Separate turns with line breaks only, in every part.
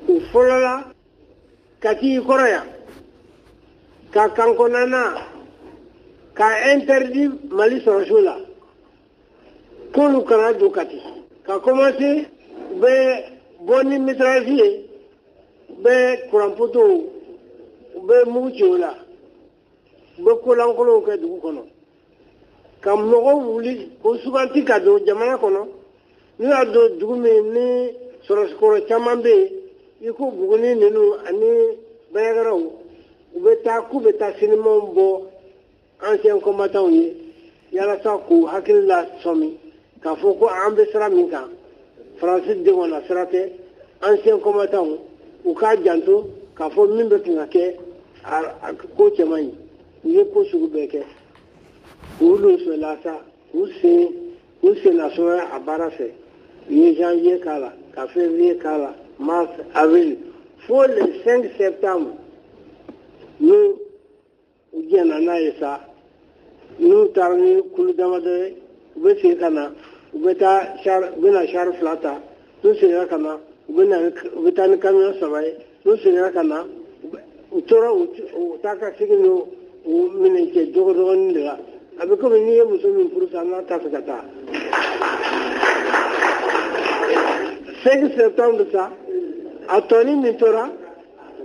U fɔlɔla ka t'i kɔrɔ yan ka kan kɔnɔna ka interdit Mali sɔrɔsiw la k'olu kana don Kati ka commencer u bɛ bɔ ni mitraillage ye, u bɛ courant poteau, u bɛ mugu ci o la, u bɛ kolankolonw kɛ dugu kɔnɔ ka mɔgɔw wuli k'o suganti ka don jamana kɔnɔ. N'u y'a don dugu min ni sɔrɔsikɔrɔ caman bɛ yen, i ko Buguni ninnu ani Bandiagaraw, u bɛ taa k'u bɛ taa sinimanw bɔ anciens combattants ye yalasa k'u hakili la sɔmi k'a fɔ ko an bɛ sira min kan, Faransi degunna sira tɛ. Anciens combattants u k'a janto k'a fɔ min bɛ kan ka kɛ a ko cɛ man ɲi. U ye ko sugu bɛɛ kɛ k'u don sa k'u sen lasumaya a baara fɛ. U ye janvier k'a la, ka février k'a la, mars, avril, fo le 5 septembre n'u u jɛnna n'a ye sa. N'u taara ni kulu damadɔ ye, u bɛ segin ka na, u bɛ taa char, u bɛ na char 2 ta. N'u seginna ka na, u bɛ na, u bɛ taa ni camion 3 ye. N'u seginna ka na, u tora u taa ka segin n'u u minɛ cɛ dɔgɔdɔgɔnin de la. A bɛ komi n'i ye muso min furu sa n'a t'a fɛ ka taa. 5 septembre sa, a tɔni min tora,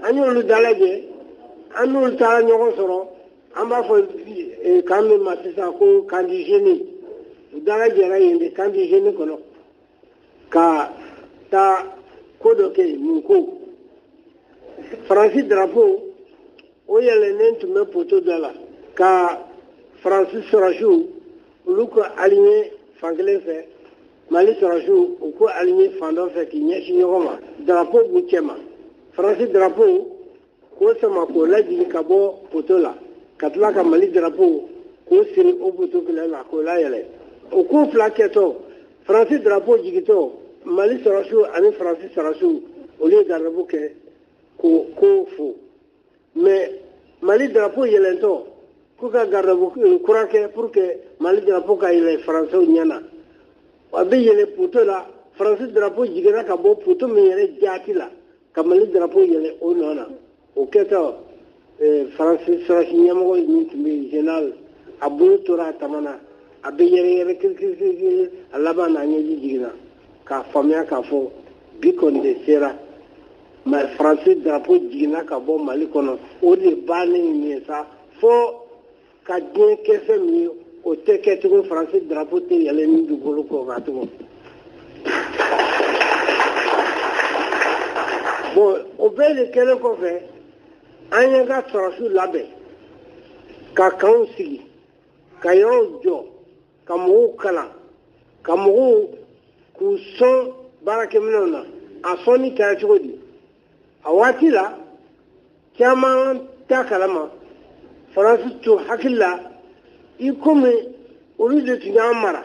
an y'olu dalajɛ, an n'olu taara ɲɔgɔn sɔrɔ. An b'a fɔ kan min ma sisan ko camp du génie. U dalajɛra yen de camp du génie kɔnɔ ka taa ko dɔ kɛ yen. Mun ko Faransi drapeau o yɛlɛnnen tun bɛ poteau dɔ la ka Faransi sɔrɔsiw olu ko aligné fan kelen fɛ, Mali sɔrɔsiw u ko aligné fan dɔ fɛ k'i ɲɛsin ɲɔgɔn ma. Drapeau b'u cɛ ma. Faransi drapeau k'o sama k'o lajigin ka bɔ poteau la, ka tila ka Mali drapeau k'o siri o poteau kelen la k'o layɛlɛ. O ko fila kɛtɔ, Faransi drapeau jigintɔ, Mali sɔrɔsiw ani Faransi sɔrɔsiw olu ye garde-à-vous kɛ k'o ko fo. Mais Mali drapeau yɛlɛntɔ, k'u ka garde-à-vous kura kɛ pour que Mali drapeau ka yɛlɛ Faransiw ɲɛ na. A bɛ yɛlɛ poteau la, Faransi drapeau jiginna ka bɔ poteau min yɛrɛ jaati la ka Mali drapeau yɛlɛ o nɔ na. O kɛtɔ, Faransi sɔrɔsi ɲɛmɔgɔ min tun bɛ yen, général, a bolo tora a tama na, a bɛ yɛrɛ yɛrɛ kirikiri, a laban n'a ɲɛji jiginna k'a faamuya k'a fɔ bi kɔni de sera. Faransi drapeau jiginna ka bɔ Mali kɔnɔ, o de bannen ye sa fo ka diɲɛ kɛ fɛn min ye, o tɛ kɛ tugun. Faransi drapeau tɛ yɛlɛ ni dugukolo kɔ kan tugun. Bon, o bɛɛ de kɛlen kɔfɛ, an y'an ka sɔrɔsiw labɛn ka kanw sigi, ka yɔrɔw jɔ, ka mɔgɔw kalan, ka mɔgɔw k'u sɔn baarakɛminɛnw na. A sɔnni kɛra cogo di? A waati la caman t'a kalama. Faransi tun hakili la i komi olu de tun y'an mara,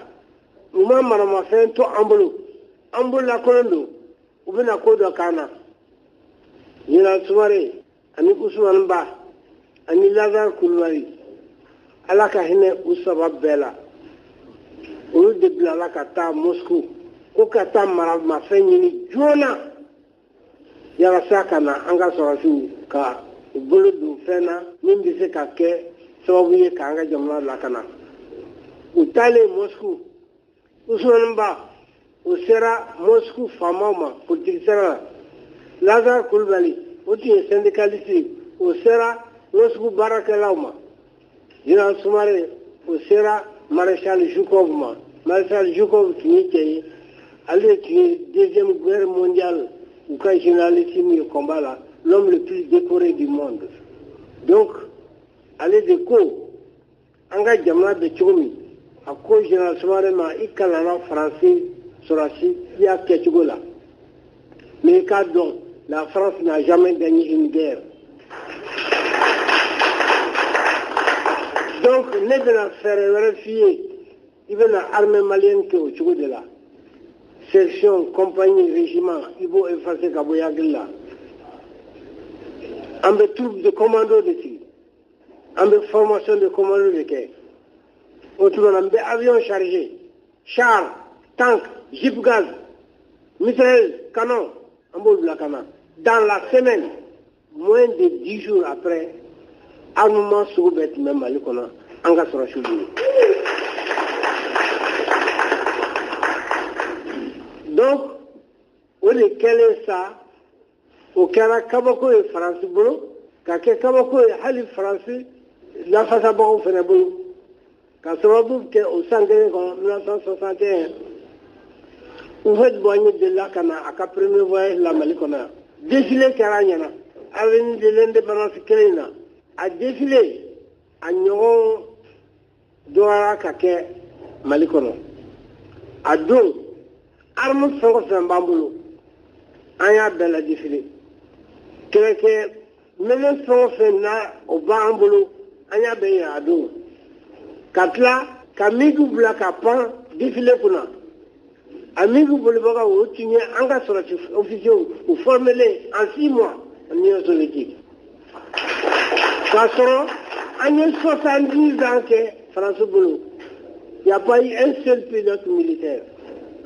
u ma maramafɛn to an bolo, an bololakolon don, u bɛna ko dɔ k'an na. Général Soumaré ani Ousmane Ba ani Lazare Kulubali, Ala ka hinɛ u saba bɛɛ la, olu de bilala ka taa Moscou ko ka taa maramafɛn ɲini joona yalasa ka na an ka sɔrɔsiw ka u bolo don fɛn na min bɛ se ka kɛ sababu ye k'an ka jamana lakana. U taalen Moscou, Ousmane Ba o sera Moscou faamaw ma politique sira la. Lazare Kulubali o tun ye syndicaliste ye, o sera Moscou baarakɛlaw ma. Général Soumaré o sera maréchal Zhukov ma. Maréchal Zhukov tun ye cɛ ye, ale de tun ye deuxième guerre mondiale u ka généralissime ye combat la, l'homme le plus décoré du monde. Donc ale de ko an ka jamana bɛ cogo min, a ko général Soumaré ma, i kalanna Faransi sɔrɔsi ya kɛcogo la, mais i k'a dɔn la France n'a jamais gagné une guerre. Donc ne bɛna fɛɛrɛ wɛrɛ f'i ye, i bɛna armée malienne kɛ o cogo de la. Section, compagnie, régiment, i b'o effacer ka bɔ i hakili la. An bɛ troupe de commando de sigi, an bɛ formation de commando de kɛ. O tuma na n bɛ avion chargé, char, tank, jeep gaz, mitrailleuse, canon, an b'o bila ka na. Dans la semaine, moins de 10 jours après, armement sugu bɛɛ tun bɛ Mali kɔnɔ, an ka sɔrɔsiw bolo. Donc o de kɛlen sa, o kɛra kabako ye Faransi bolo, ka kɛ kabako ye hali Faransi lafasabagaw fana bolo, ka sababu kɛ o san kelen kɔnɔ 1961, Houphouët-Boigny delila ka na a ka premier voyage la Mali kɔnɔ yan. Défilé kɛra a ɲɛna avenue de l'Indépendance kelen in na. A défilé a ɲɔgɔn dɔgɔyara ka kɛ Mali kɔnɔ. A don arme fɛn o fɛn b'an bolo, an y'a bɛɛ la défilé. Kɛlɛkɛ minɛn fɛn o fɛn na o b'an bolo, an y'a bɛɛ yira a don. Ka tila ka MiG bila ka pan défilé kunna. A MiG bolibagaw, o tun ye an ka sɔrɔsi officiers u formelen en 6 mois en Union soviétique. K'a sɔrɔ an ye 70 ans kɛ France bolo. Il n'y a pas eu un seul pilote militaire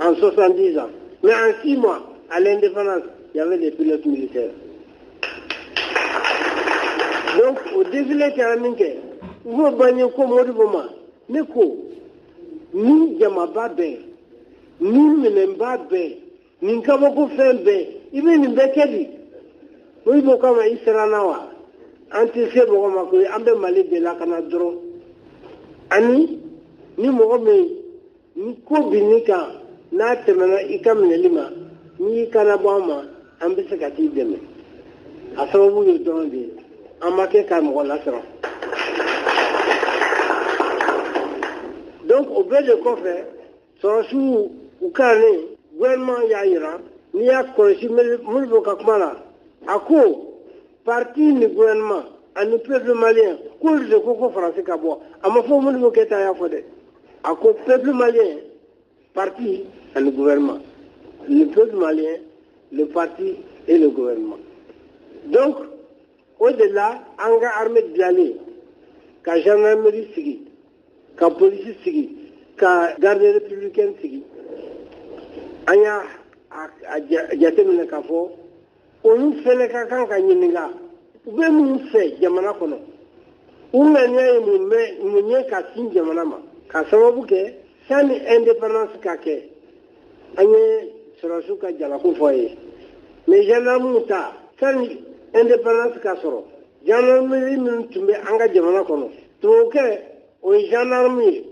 en 70 ans. Mais en 6 mois, à l'indépendance, il y avait des pilotes militaires. Donc, au défilé kɛra min kɛ, Houphouët-Boigny ko Modibo ma, ne ko ni jamaba bɛɛ, ni minɛnba bɛɛ, nin kabako fɛn bɛɛ, i bɛ nin bɛɛ kɛ di? Modibo kama i siranna wa? An tɛ se mɔgɔ ma koyi, an bɛ Mali de lakana dɔrɔn. Ani ni mɔgɔ min ni ko bin kan n'a tɛmɛna i ka minɛli ma, n'i y'i kana bɔ an ma, an bɛ se ka t'i dɛmɛ. A sababu ye dɔrɔn de ye, an ma kɛ ka mɔgɔ lasɔrɔ. Donc o bɛɛ de kɔfɛ, sɔrɔsiw u kalannen, gouvernement y'a yira, n'i y'a kɔlɔsi Modibo ka kuma la, a ko parti ni gouvernement ani peuple malien k'olu de ko ko Faransi ka bɔ. A ma fɔ Modibo Keyita y'a fɔ dɛ. A ko peuple malien, parti ani gouvernement. Le peuple malien, le parti et le gouvernement. Donc o de la an ka armée dilanlen, ka gendarmerie sigi, ka police sigi, ka garde républicaine sigi, an y'a jateminɛ k'a fɔ olu fɛnɛ ka kan ka ɲininka u bɛ mun fɛ jamana kɔnɔ, u ŋaniya ye mun bɛ mun ye ka sin jamana ma. Ka sababu kɛ sani indépendance ka kɛ, an ye sɔrɔsiw ka jalako fɔ ye, mais gendarmew ta sani indépendance ka sɔrɔ, gendarmerie minnu tun bɛ an ka jamana kɔnɔ, tubabukɛ o ye gendarme ye,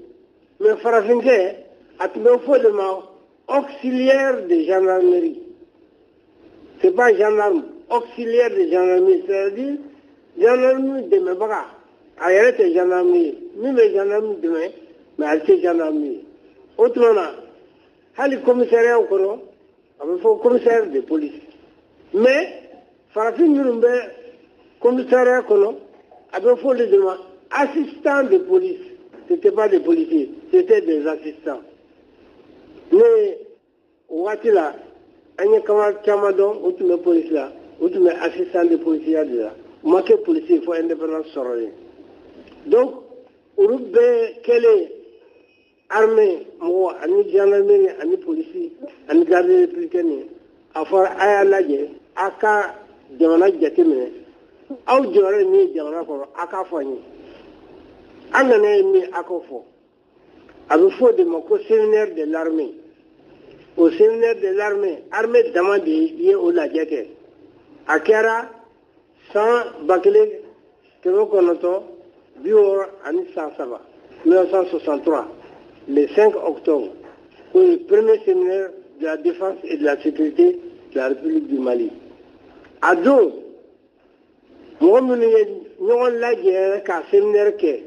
mais farafinkɛ a tun bɛ fɔ de ma auxiliaire de gendarmerie. C'est pas gendarme, auxiliaire de gendarmerie, c'est-à-dire gendarme dɛmɛbaga. A yɛrɛ tɛ gendarme ye, min bɛ gendarme dɛmɛ, mais ale tɛ gendarme ye. O tuma na hali commissariat kɔnɔ, a bɛ fɔ commissaire de police, mais farafin minnu bɛ commissariat kɔnɔ, a bɛ fɔ olu de ma assistant de police. C'était pas des policiers, c'était des assistants. Ne o waati la, an ye camarade caman dɔn, o tun bɛ police la, o tun bɛ assistant de policier de la, u ma kɛ policier fo indépendance sɔrɔlen. Donc olu bɛɛ kɛlen armée mɔgɔ ani gendarmerie ani polisi ani garde républicaine ye, a fɔra a y'a lajɛ, a ka jamana jateminɛ, aw jɔyɔrɔ ye min ye jamana kɔnɔ, a k'a fɔ an ye, an nana ye min a k'o fɔ. A bɛ fɔ o de ma ko séminaire de l'armée. O séminaire de l'armée, armée dama de ye o lajɛ kɛ. A kɛra san 1963, 1963, le 5 octobre, pour le premier séminaire de la défense et de la sécurité de la République du Mali. A don, mɔgɔ minnu ye ɲɔgɔn lajɛ yɛrɛ ka séminaire kɛ,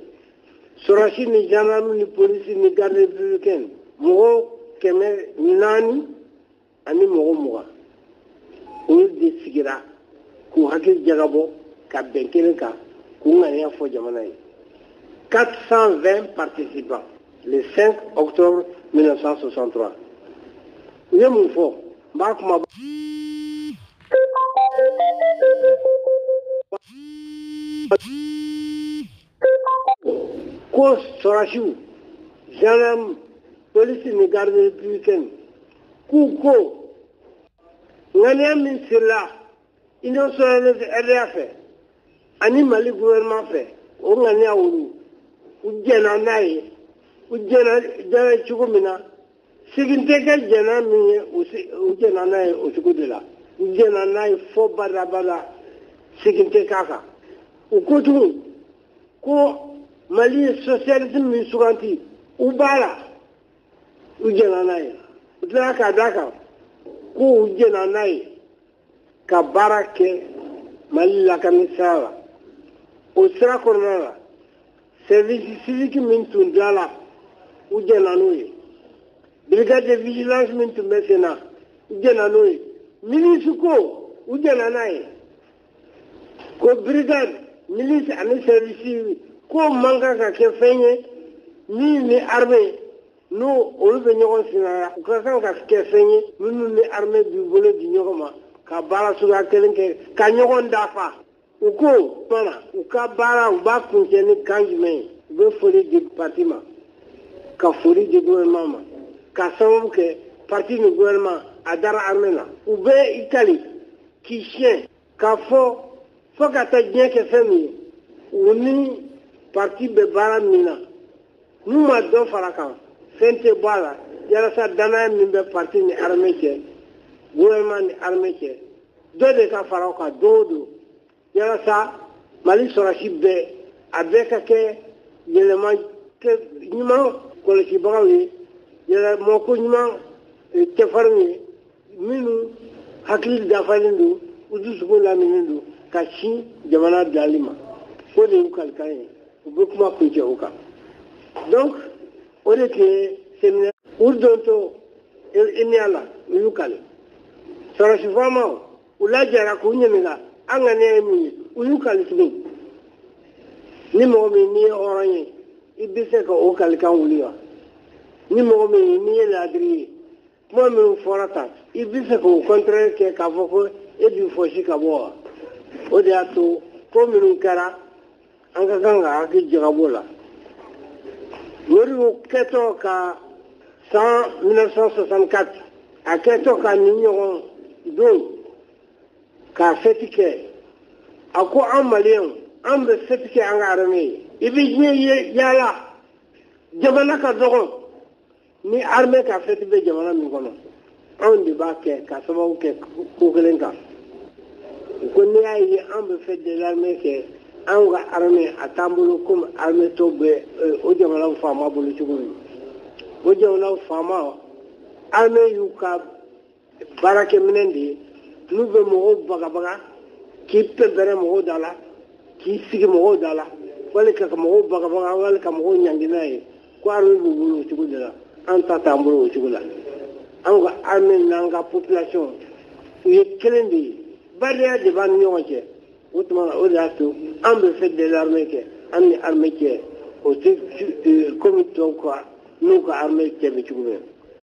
sɔrɔsi ni gendarme ni polisi ni garde républicaine, mɔgɔ 420, olu de sigira k'u hakili jagabɔ ka bɛn kelen kan, k'u ŋaniya fɔ jamana ye. 420 participants le 5 octobre 1963. U ye mun fɔ? N b'a kuma ko sɔrɔsiw, gendarme, polisi ni garde républicaine, k'u ko ŋaniya min sirila Union soudanaise RDA fɛ ani Mali gouvernement fɛ, o ŋaniya olu u jɛnna n'a ye. U jɛnna cogo min na, segin tɛ kɛ jɛnna min ye, u jɛnna n'a ye o cogo de la. U jɛnna n'a ye fo badabada, segin tɛ k'a kan. U ko tugun ko Mali ye socialisme min suganti, u b'a la, u jɛnna n'a ye. U tilala k'a d'a kan ko u jɛnna n'a ye ka baara kɛ Mali lakani sira la. O sira kɔnɔna la, service civique min tun dilanna, u jɛnna n'o ye. Brigade de vigilance min tun bɛ sen na, u jɛnna n'o ye. Milice ko, u jɛnna n'a ye. Ko brigade, milice ani service ko man kan ka kɛ fɛn ye min ni armée n'o olu bɛ ɲɔgɔn sinaya. U ka kan ka kɛ fɛn ye minnu ni armée b'i bolo di ɲɔgɔn ma ka baara suguya kelen kɛ ka ɲɔgɔn dafa. U ko mana u ka baara u b'a kuncɛ ni kan jumɛn ye? U bɛ foli di parti ma, ka foli di gouvernement ma, ka sababu kɛ parti ni gouvernement a dara armée la. U bɛ i kali k'i siɲɛ k'a fɔ fo ka taa diɲɛ kɛ fɛn min ye, u ni parti bɛ baara min na, n'u ma dɔ fara kan, fɛn tɛ bɔ a la, yalasa danaya min bɛ parti ni armée cɛ, gouvernement ni armée cɛ, dɔ de ka fara o kan don o don, yalasa Mali sɔrɔsi bɛɛ a bɛɛ ka kɛ yɛlɛma ɲuman kɔlɔsibagaw ye, yɛlɛmako ɲuman cɛfarinw ye, minnu hakili dafalen don, u dusukun laminen don ka sin jamana bilali ma. O de y'u kalikan ye. U bɛ kuma kuncɛ o kan. Donc o de tun ye séminaire. U dontɔ EMIA la, u y'u kali. Sɔrɔsi faamaw u lajɛra k'u ɲininka an ŋaniya ye mun ye, u y'u kali tugun. Ni mɔgɔ min n'i ye hɔrɔn ye, i bɛ se ka o kalikan wuli wa? Ni mɔgɔ min n'i ye laadiri ye, kuma minnu fɔra tan, i bɛ se k'o contraire kɛ k'a fɔ ko e b'i fɔsi ka bɔ wa? O de y'a to ko minnu kɛra, an ka kan ka hakili jagabɔ la. Modibo kɛtɔ ka san 1964, a kɛtɔ ka nin ɲɔgɔn don k'a fɛti kɛ, a ko an maliyɛnw, an bɛ fɛti kɛ an ka armée ye. I bɛ diɲɛ ye yaala, jamana ka dɔgɔn ni armée ka fɛti bɛ jamana min kɔnɔ, anw de b'a kɛ ka sababu kɛ ko kelen kan. Ko n'i y'a ye an bɛ fête de l'armée kɛ, anw ka armée a t'an bolo komi armée tɔw bɛ o jamanaw faama bolo cogo min. O jamanaw faama, armée y'u ka baarakɛminɛn de ye, n'u bɛ mɔgɔw bagabaga, k'i pɛnpɛrɛn mɔgɔw da la, k'i sigi mɔgɔw da la, wali ka mɔgɔw bagabaga, wali ka mɔgɔw ɲangi n'a ye. Ko armée b'u bolo o cogo de la, an ta t'an bolo o cogo la. Anw ka armée n'an ka population, u ye kelen de ye, badenya de b'an ni ɲɔgɔn cɛ. O tuma na, o de y'a to an bɛ fête de l'armée kɛ, an ni armée cɛ o tɛ komi tɔw ka n'u ka armée cɛ bɛ cogo min.